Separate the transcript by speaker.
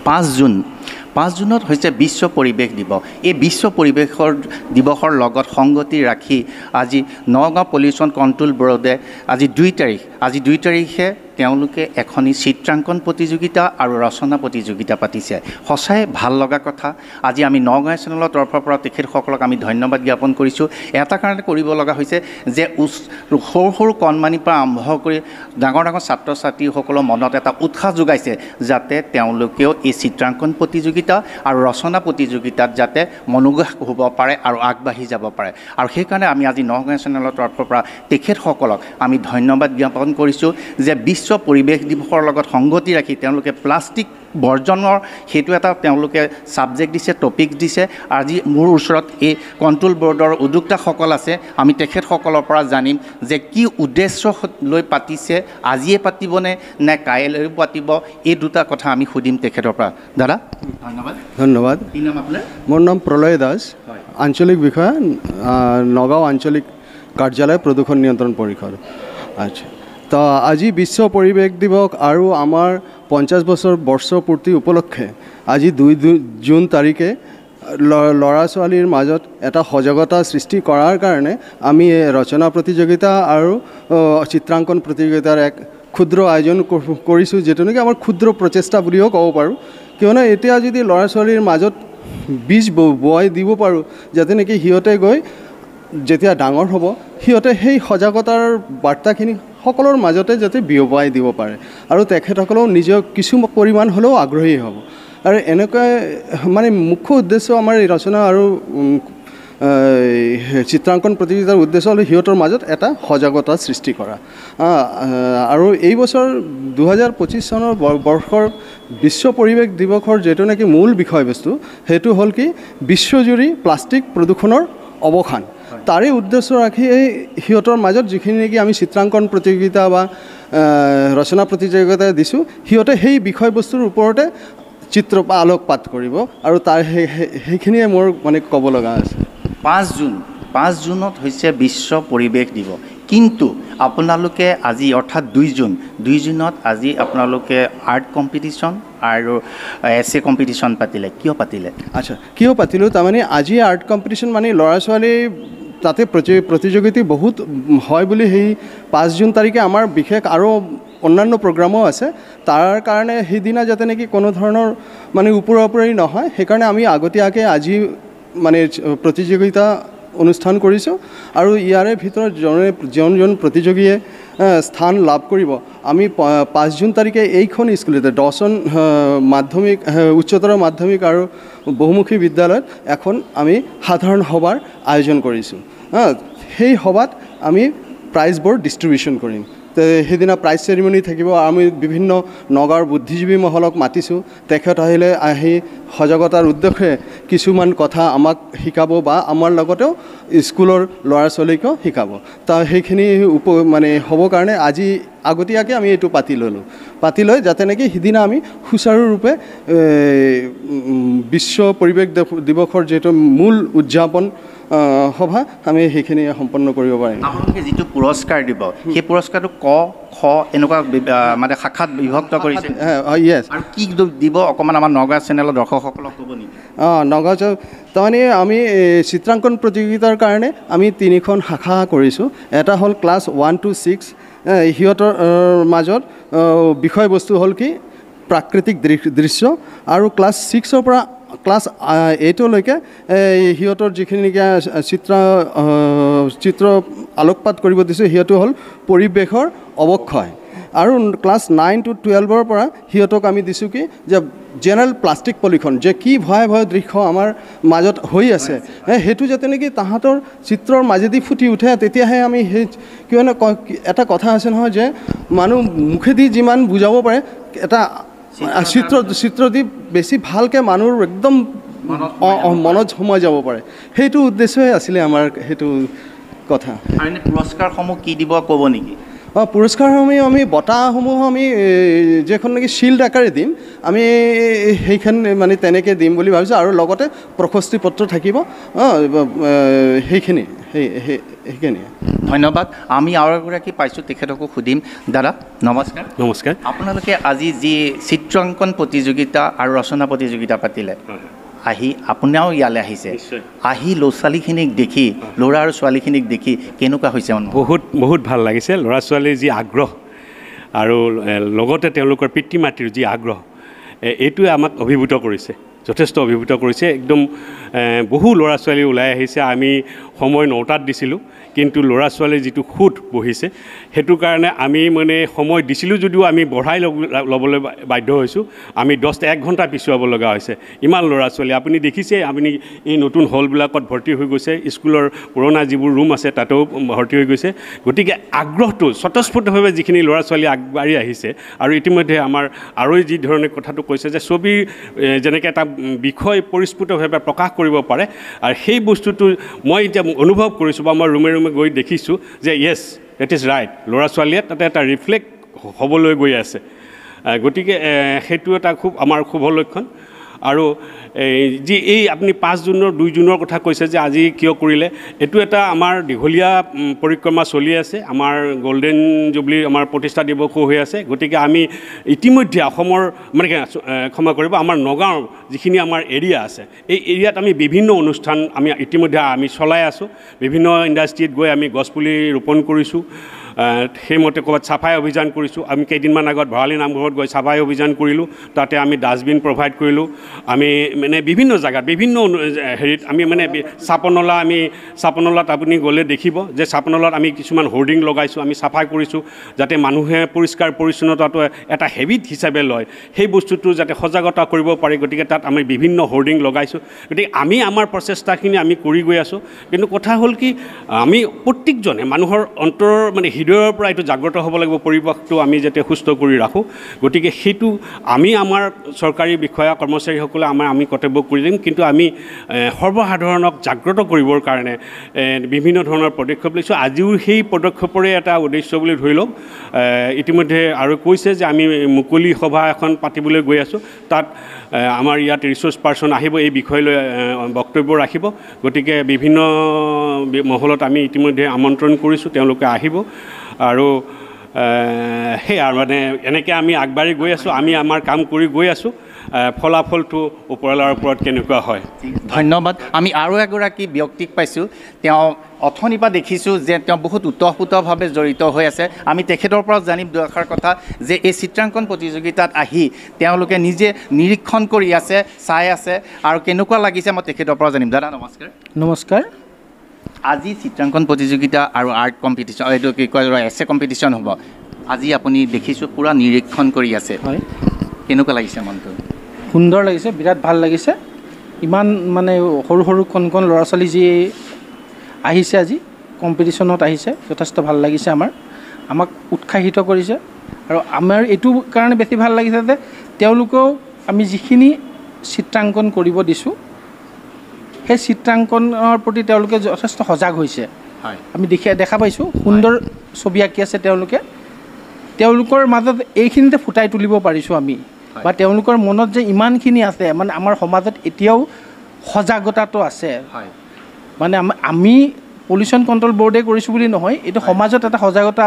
Speaker 1: 5 June, 5 জুনত হৈছে বিশ্ব পৰিৱেশ দিৱস। এই বিশ্ব পৰিৱেশৰ দিৱসৰ লগত সংগতি ৰাখি আজি নগাঁও পলিউশ্যন কণ্ট্ৰল ব'ৰ্ডে আজি 2 তাৰিখ, আজি 2 তাৰিখে তেওঁলোকে এখনি চিত্ৰাংকন প্ৰতিযোগিতা আৰু ৰচনা প্ৰতিযোগিতা পাতিছে। সঁচাই ভাল লগা কথা। আজি আমি নগাঁও চেনেলৰ তৰফৰ পৰা তেখেতসকলক আমি ধন্যবাদ জ্ঞাপন কৰিছোঁ। এটা কাৰণে কৰিব লগা হৈছে যে সৰু সৰু কণমানিৰ পৰা আৰম্ভ কৰি ডাঙৰ ডাঙৰ ছাত্ৰ ছাত্ৰীসকলৰ মনত এটা উৎসাহ যোগাইছে, যাতে তেওঁলোকেও এই চিত্ৰাংকন প্ৰতিযোগিতা আৰু ৰচনা প্ৰতিযোগিতাত যাতে মনোগ্ৰাহ হ'ব পাৰে আৰু আগবাঢ়ি যাব পাৰে। আৰু সেইকাৰণে আমি আজি নগাঁও চেনেলৰ তৰফৰ পৰা তেখেতসকলক আমি ধন্যবাদ জ্ঞাপন কৰিছোঁ যে বিশ্ব পৰিৱেশ দিৱসৰ লগত সংগতি ৰাখি তেওঁলোকে প্লাষ্টিক বৰ্জনৰ সেইটো এটা তেওঁলোকে ছাবজেক্ট দিছে, টপিক দিছে। আজি মোৰ ওচৰত এই কণ্ট্ৰল ব'ৰ্ডৰ উদ্যোক্তাসকল আছে, আমি তেখেতসকলৰ পৰা জানিম যে কি উদ্দেশ্য লৈ পাতিছে, আজিয়ে পাতিবনে নে কাইলৈও পাতিব, এই দুটা কথা আমি সুধিম তেখেতৰ পৰা। দাদা, ধন্যবাদ।
Speaker 2: ধন্যবাদ।
Speaker 1: কি নাম আপোনাৰ?
Speaker 2: মোৰ নাম প্ৰলয় দাস, আঞ্চলিক বিষয়া, নগাঁও আঞ্চলিক কাৰ্যালয়, প্ৰদূষণ নিয়ন্ত্ৰণ পৰিষদ। আচ্ছা, তো আজি বিশ্ব পৰিৱেশ দিৱস আৰু আমাৰ 50 বছৰ বৰ্ষপূৰ্তি উপলক্ষে আজি 2 জুন তাৰিখে ল'ৰা ছোৱালীৰ মাজত এটা সজাগতা সৃষ্টি কৰাৰ কাৰণে আমি ৰচনা প্ৰতিযোগিতা আৰু চিত্ৰাংকন প্ৰতিযোগিতাৰ এক ক্ষুদ্ৰ আয়োজন কৰিছোঁ, যিটো নেকি আমাৰ ক্ষুদ্ৰ প্ৰচেষ্টা বুলিও ক'ব পাৰোঁ। কিয়নো এতিয়া যদি ল'ৰা ছোৱালীৰ মাজত বীজ বোৱাই দিব পাৰোঁ, যাতে নেকি সিহঁতে গৈ যেতিয়া ডাঙৰ হ'ব সিহঁতে সেই সজাগতাৰ বাৰ্তাখিনি সকলোৰ মাজতে যাতে বিয়পাই দিব পাৰে আৰু তেখেতসকলেও নিজৰ কিছু পৰিমাণ হ'লেও আগ্ৰহী হ'ব। আৰু এনেকুৱাই মানে মুখ্য উদ্দেশ্য আমাৰ এই ৰচনা আৰু চিত্ৰাংকন প্ৰতিযোগিতাৰ উদ্দেশ্য হ'ল সিহঁতৰ মাজত এটা সজাগতা সৃষ্টি কৰা। আৰু এই বছৰ 2025 চনৰ বৰ্ষৰ বিশ্ব পৰিৱেশ দিৱসৰ যিটো নেকি মূল বিষয়বস্তু, সেইটো হ'ল কি বিশ্বজুৰি প্লাষ্টিক প্ৰদূষণৰ অৱসান। তাৰে উদ্দেশ্য ৰাখি এই সিহঁতৰ মাজত যিখিনি নেকি আমি চিত্ৰাংকন প্ৰতিযোগিতা বা ৰচনা প্ৰতিযোগিতা দিছোঁ, সিহঁতে সেই বিষয়বস্তুৰ ওপৰতে চিত্ৰ বা আলোকপাত কৰিব আৰু তাৰ সেইখিনিয়ে মোৰ মানে ক'ব লগা আছে।
Speaker 1: 5 জুন, 5 জুনত হৈছে বিশ্ব পৰিৱেশ দিৱস, কিন্তু আপোনালোকে আজি অৰ্থাৎ 2 জুন, 2 জুনত আজি আপোনালোকে আৰ্ট কম্পিটিশ্যন আৰু এছে কম্পিটিশ্যন পাতিলে, কিয় পাতিলে?
Speaker 2: আচ্ছা, কিয় পাতিলোঁ তাৰমানে আজি আৰ্ট কম্পিটিশ্যন মানে ল'ৰা ছোৱালী তাতে প্ৰতিযোগিতা বহুত হয় বুলি সেই 5 জুন তাৰিখে আমাৰ বিশেষ আৰু অন্যান্য প্ৰগ্ৰামো আছে, তাৰ কাৰণে সেইদিনা যাতে নেকি কোনো ধৰণৰ মানে ওপৰা-ওপৰি নহয়, সেইকাৰণে আমি আগতীয়াকৈ আজি মানে প্ৰতিযোগিতা অনুষ্ঠান কৰিছোঁ। আৰু ইয়াৰে ভিতৰত যোনজন প্ৰতিযোগীয়ে স্থান লাভ কৰিব, আমি 5 জুন তাৰিখে এইখন স্কুলতে ডচন মাধ্যমিক, উচ্চতৰ মাধ্যমিক আৰু বহুমুখী বিদ্যালয়ত এখন আমি সাধাৰণ সভাৰ আয়োজন কৰিছোঁ। সেই সভাত আমি প্ৰাইজবোৰ ডিষ্ট্ৰিবিউশ্যন কৰিম। সেইদিনা প্ৰাইজ চেৰিমনি থাকিব। আমি বিভিন্ন নগাঁৱৰ বুদ্ধিজীৱী মহলক মাতিছোঁ, তেখেত আহিলে আহি সজাগতাৰ উদ্দেশ্যে কিছুমান কথা আমাক শিকাব বা আমাৰ লগতেও স্কুলৰ ল'ৰা ছোৱালীকো শিকাব। তা সেইখিনি মানে হ'ব কাৰণে আজি আগতীয়াকৈ আমি এইটো পাতি ল'লোঁ, পাতি লৈ যাতে নেকি সিদিনা আমি সুচাৰুৰূপে বিশ্ব পৰিৱেশ দিৱসৰ যিটো মূল উদযাপন সভা আমি সেইখিনি সম্পন্ন কৰিব পাৰিম।
Speaker 1: আপোনালোকে যিটো পুৰস্কাৰ দিব, সেই পুৰস্কাৰটো ক খ এনেকুৱা মানে শাখাত বিভক্ত কৰিছে।
Speaker 2: য়েছ।
Speaker 1: আৰু কি দিব অকণমান আমাৰ নগাঁও চেনেলৰ দৰ্শকসকলক ক'ব নেকি?
Speaker 2: অঁ, নগাঁও তাৰমানে আমি চিত্ৰাংকন প্ৰতিযোগিতাৰ কাৰণে আমি 3খন শাখা কৰিছোঁ। এটা হ'ল ক্লাছ 1 to 6, সিহঁতৰ মাজত বিষয়বস্তু হ'ল কি প্ৰাকৃতিক দৃশ্য, আৰু ক্লাছ 6ৰ পৰা ক্লাছ 8লৈকে সিহঁতৰ যিখিনি নেকি চিত্ৰ আলোকপাত কৰিব দিছোঁ, সিহঁতো হ'ল পৰিৱেশৰ অৱক্ষয়। আৰু ক্লাছ 9 to 12ৰ পৰা সিহঁতক আমি দিছোঁ কি যে জেনেৰেল প্লাষ্টিক পলিউশ্যন, যে কি ভয়াৱহ দৃশ্য আমাৰ মাজত হৈ আছে, সেইটো যাতে নেকি তাহাঁতৰ চিত্ৰৰ মাজেদি ফুটি উঠে, তেতিয়াহে আমি সেই কিয়নো এটা কথা আছে নহয় যে মানুহ মুখেদি যিমান বুজাব পাৰে, এটা চিত্ৰ দি বেছি ভালকৈ মানুহৰ একদম মনত সোমাই যাব পাৰে। সেইটো উদ্দেশ্যই আছিলে আমাৰ সেইটো কথা।
Speaker 1: আৰু এনে পুৰস্কাৰসমূহ কি দিব ক'ব নেকি?
Speaker 2: অঁ, পুৰস্কাৰসমূহ আমি বঁটাসমূহ আমি যিখন নেকি শ্বিল্ড আকাৰে দিম, আমি সেইখন মানে তেনেকৈ দিম বুলি ভাবিছোঁ। আৰু লগতে প্ৰশস্তি পত্ৰ থাকিব, সেইখিনি সেইখিনিয়ে।
Speaker 1: ধন্যবাদ। আমি আৰু এগৰাকী পাইছোঁ, তেখেতকো সুধিম। দাদা নমস্কাৰ।
Speaker 3: নমস্কাৰ।
Speaker 1: আপোনালোকে আজি যি চিত্ৰাংকন প্ৰতিযোগিতা আৰু ৰচনা প্ৰতিযোগিতা পাতিলে, আহি আপুনিও ইয়ালৈ আহিছে, আহি ল'ৰা ছোৱালীখিনিক দেখি, ল'ৰা আৰু ছোৱালীখিনিক দেখি কেনেকুৱা হৈছে?
Speaker 3: বহুত বহুত ভাল লাগিছে। ল'ৰা ছোৱালীৰ যি আগ্ৰহ আৰু লগতে তেওঁলোকৰ পিতৃ মাতৃৰ যি আগ্ৰহ, এইটোৱে আমাক অভিভূত কৰিছে, যথেষ্ট অভিভূত কৰিছে। একদম বহু ল'ৰা ছোৱালী ওলাই আহিছে। আমি সময় 9টাত দিছিলোঁ, কিন্তু ল'ৰা ছোৱালীৰ যিটো সুত বহিছে সেইটো কাৰণে আমি মানে সময় দিছিলোঁ যদিও আমি বঢ়াই ল'বলৈ বাধ্য হৈছোঁ। আমি 1 ঘণ্টা পিছুৱাব লগা হৈছে। ইমান ল'ৰা ছোৱালী আপুনি দেখিছে, আপুনি এই নতুন হলবিলাকত ভৰ্তি হৈ গৈছে, স্কুলৰ পুৰণা যিবোৰ ৰুম আছে তাতেও ভৰ্তি হৈ গৈছে। গতিকে আগ্ৰহটো স্বতঃস্ফূৰ্তভাৱে যিখিনি ল'ৰা ছোৱালী আগবাঢ়ি আহিছে, আৰু ইতিমধ্যে আমাৰ আৰু যি ধৰণে কথাটো কৈছে যে ছবিৰ যেনেকৈ এটা বিষয় পৰিস্ফুটভাৱে প্ৰকাশ কৰিব পাৰে, আৰু সেই বস্তুটো মই এতিয়া অনুভৱ কৰিছোঁ বা মই ৰুমে ৰুমে গৈ দেখিছোঁ যে য়েছ, that is right, ল'ৰা ছোৱালীয়ে তাতে এটা ৰিফ্লেক্ট হ'বলৈ গৈ আছে। গতিকে সেইটো এটা খুব আমাৰ শুভ লক্ষণ। আৰু যি এই আপুনি 5 জুনৰ 2 জুনৰ কথা কৈছে যে আজি কিয় কৰিলে, এইটো এটা আমাৰ দীঘলীয়া পৰিক্ৰমা চলি আছে। আমাৰ গল্ডেন জুবলি আমাৰ প্ৰতিষ্ঠা দিৱসো হৈ আছে। গতিকে আমি ইতিমধ্যে অসমৰ মানে ক্ষমা কৰিব, আমাৰ নগাঁৱৰ যিখিনি আমাৰ এৰিয়া আছে, এই এৰিয়াত আমি বিভিন্ন অনুষ্ঠান আমি ইতিমধ্যে আমি চলাই আছোঁ। বিভিন্ন ইণ্ডাষ্ট্ৰীত গৈ আমি গছপুলি ৰোপণ কৰিছোঁ, সেইমতে ক'ৰবাত চাফাই অভিযান কৰিছোঁ। আমি কেইদিনমান আগত ভৰালী নামঘৰত গৈ চাফাই অভিযান কৰিলোঁ, তাতে আমি ডাষ্টবিন প্ৰভাইড কৰিলোঁ। আমি মানে বিভিন্ন জেগাত বিভিন্ন হেৰিত আমি মানে চাপনলা, আমি চাপনলাত আপুনি গ'লে দেখিব যে চাপনলাত আমি কিছুমান হোৰ্ডিং লগাইছোঁ, আমি চাফাই কৰিছোঁ যাতে মানুহে পৰিষ্কাৰ পৰিচ্ছন্নতাটো এটা হেবিট হিচাপে লয়, সেই বস্তুটো যাতে সজাগতা কৰিব পাৰি। গতিকে তাত আমি বিভিন্ন হোৰ্ডিং লগাইছোঁ। গতিকে আমি আমাৰ প্ৰচেষ্টাখিনি আমি কৰি গৈ আছোঁ। কিন্তু কথা হ'ল কি, আমি প্ৰত্যেকজনে মানুহৰ অন্তৰৰ মানে হৃদয়ৰ পৰা এইটো জাগ্ৰত হ'ব লাগিব, পৰিৱেশটো আমি যাতে সুস্থ কৰি ৰাখোঁ। গতিকে সেইটো আমি আমাৰ চৰকাৰী বিষয়া কৰ্মচাৰীসকলে আমি কৰ্তব্য কৰি দিম, কিন্তু আমি সৰ্বসাধাৰণক জাগ্ৰত কৰিবৰ কাৰণে বিভিন্ন ধৰণৰ পদক্ষেপ লৈছোঁ। আজিও সেই পদক্ষেপৰে এটা উদ্দেশ্য বুলি ধৰি লওক। ইতিমধ্যে আৰু কৈছে যে আমি মুকলি সভা এখন পাতিবলৈ গৈ আছোঁ, তাত আমাৰ ইয়াত ৰিচোৰ্চ পাৰ্চন আহিব, এই বিষয় লৈ বক্তব্য ৰাখিব। গতিকে বিভিন্ন মহলত আমি ইতিমধ্যে আমন্ত্ৰণ কৰিছোঁ, তেওঁলোকে আহিব। আৰু সেয়া মানে এনেকৈ আমি আগবাঢ়ি গৈ আছোঁ, আমি আমাৰ কাম কৰি গৈ আছোঁ। ফলাফলটো ওপৰলাৰ ওপৰত কেনেকুৱা হয়।
Speaker 1: ধন্যবাদ। আমি আৰু এগৰাকী ব্যক্তিক পাইছোঁ, তেওঁ অথনিৰ পৰা দেখিছোঁ যে তেওঁ বহুত ওতঃপ্ৰোতভাৱে জড়িত হৈ আছে। আমি তেখেতৰ পৰা জানিম দুআষাৰ কথা যে এই চিত্ৰাংকন প্ৰতিযোগিতাত আহি তেওঁলোকে নিজে নিৰীক্ষণ কৰি আছে, চাই আছে, আৰু কেনেকুৱা লাগিছে মই তেখেতৰ পৰা জানিম। দাদা নমস্কাৰ।
Speaker 4: নমস্কাৰ।
Speaker 1: আজি চিত্ৰাংকন প্ৰতিযোগিতা আৰু আৰ্ট কম্পিটিশ্যন, এইটো কি কয়, এছে কম্পিটিশ্যন হ'ব, আজি আপুনি দেখিছোঁ পূৰা নিৰীক্ষণ কৰি আছে,
Speaker 4: হয়,
Speaker 1: কেনেকুৱা লাগিছে মনটো?
Speaker 4: সুন্দৰ লাগিছে, বিৰাট ভাল লাগিছে। ইমান মানে সৰু সৰু কণ কণ ল'ৰা ছোৱালী যি আহিছে আজি কম্পিটিশ্যনত আহিছে, যথেষ্ট ভাল লাগিছে। আমাক উৎসাহিত কৰিছে। আৰু আমাৰ এইটো কাৰণে বেছি ভাল লাগিছে যে তেওঁলোকেও আমি যিখিনি চিত্ৰাংকন কৰিব দিছোঁ, সেই চিত্ৰাংকনৰ প্ৰতি তেওঁলোকে যথেষ্ট সজাগ হৈছে। আমি দেখা পাইছোঁ, সুন্দৰ ছবি আঁকি আছে তেওঁলোকে। তেওঁলোকৰ মাজত এইখিনিতে ফুটাই তুলিব পাৰিছোঁ আমি, বা তেওঁলোকৰ মনত যে ইমানখিনি আছে, মানে আমাৰ সমাজত এতিয়াও সজাগতাটো আছে। মানে আমি পলিউশ্যন কণ্ট্ৰল ব'ৰ্ডে কৰিছোঁ বুলি নহয়, এইটো সমাজত এটা সজাগতা